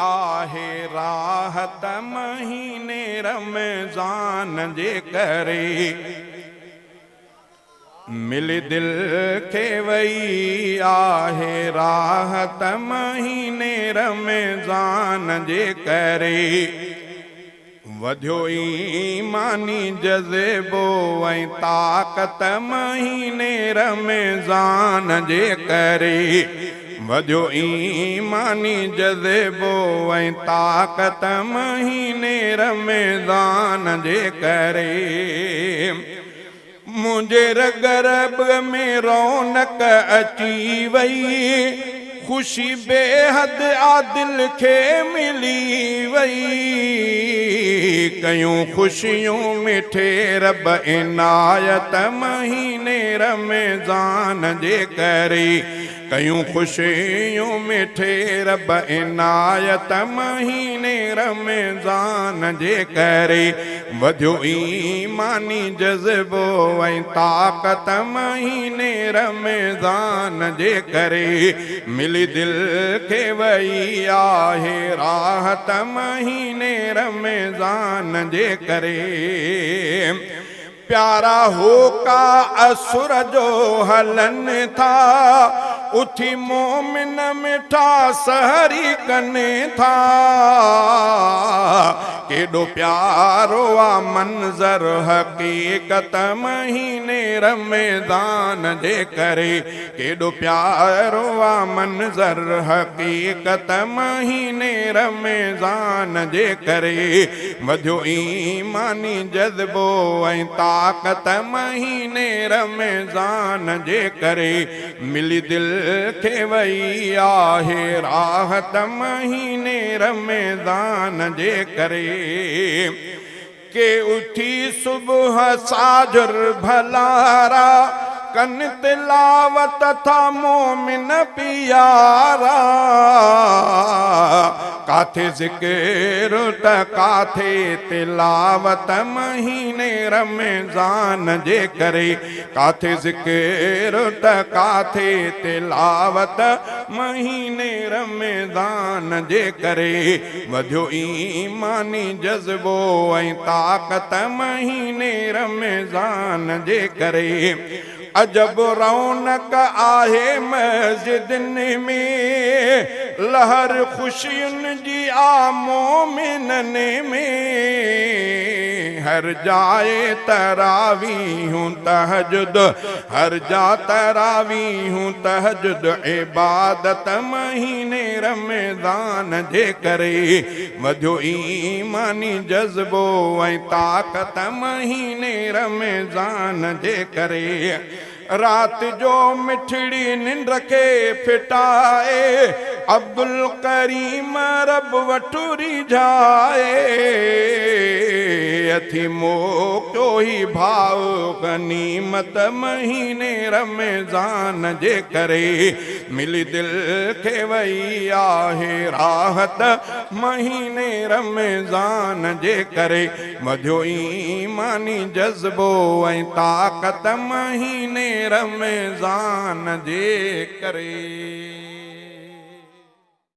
آهي راحت مهيني رمضان جي ڪري. ملي دل کي وئي آهي راحت مهيني رمضان جي ڪري. وڌيو ايماني جذبو ۽ طاقت مهيني رمضان جي ڪري. وڌيو ايماني جذبو ۽ طاقت مهيني رمضان جي ڪري. منهنجي رڳ رڳ ۾ رونق اچي وئي، خوشي بيحد آ دل کي ملي وئي. ڪيون خوشيون مٺي رب عنايت مهيني رمضان جي ڪري. ڪيون خوشيون مٺي رب عنايت مهيني رمضان جي ڪري. وڌيو ايماني جذبو ۽ طاقت مهيني رمضان جي ڪري. ملي دل کي وئي آهي راحت مهيني رمضان جي ڪري. پيارا هوڪا اسر جو هلن ٿا، اٿي مومن مٺا سحري ڪن ٿا. ڪيڏو پيارو آ منظر حقيقت مهيني رمضان جي ڪري. ڪيڏو پيارو آ منظر حقيقت مهيني رمضان جي ڪري. وڌيو ايماني جذبو ۽ طاقت مهيني رمضان جي ڪري. ملي دل کي وئي آهي راحت مهيني رمضان جي ڪري. ڪي اٿي صبح ساجھر ڀلارا، ڪن تلاوت ٿا مومن پيارا. ڪاٿي ذڪر ته ڪاٿي تلاوت مهيني رمضان جي ڪري. ڪاٿي ذڪر ته ڪاٿي تلاوت مهيني رمضان جي ڪري. وڌيو ايماني جذبو ۽ طاقت مهيني رمضان جي ڪري. عجب رونق آهي مسجدن ۾، لهر خوشين جي آ مومنن ۾. هر جاء تراويحون تهجد، هر جا تراويحون تهجد عبادت مهيني رمضان جي ڪري. وڌيو ايماني جذبو ۽ طاقت مهيني رمضان جي ڪري. رات جو مٺڙي ننڊ کي ڦٽائي، عبدالڪريم رب وٽ ريجهائي. اٿي موقعو هي ڀاء غنيمت مهيني رمضان جي ڪري. ملي دل کي وئي آهي راحت مهيني رمضان جي ڪري. وڌيو ايماني جذبو ۽ طاقت مهيني رمضان جي ڪري.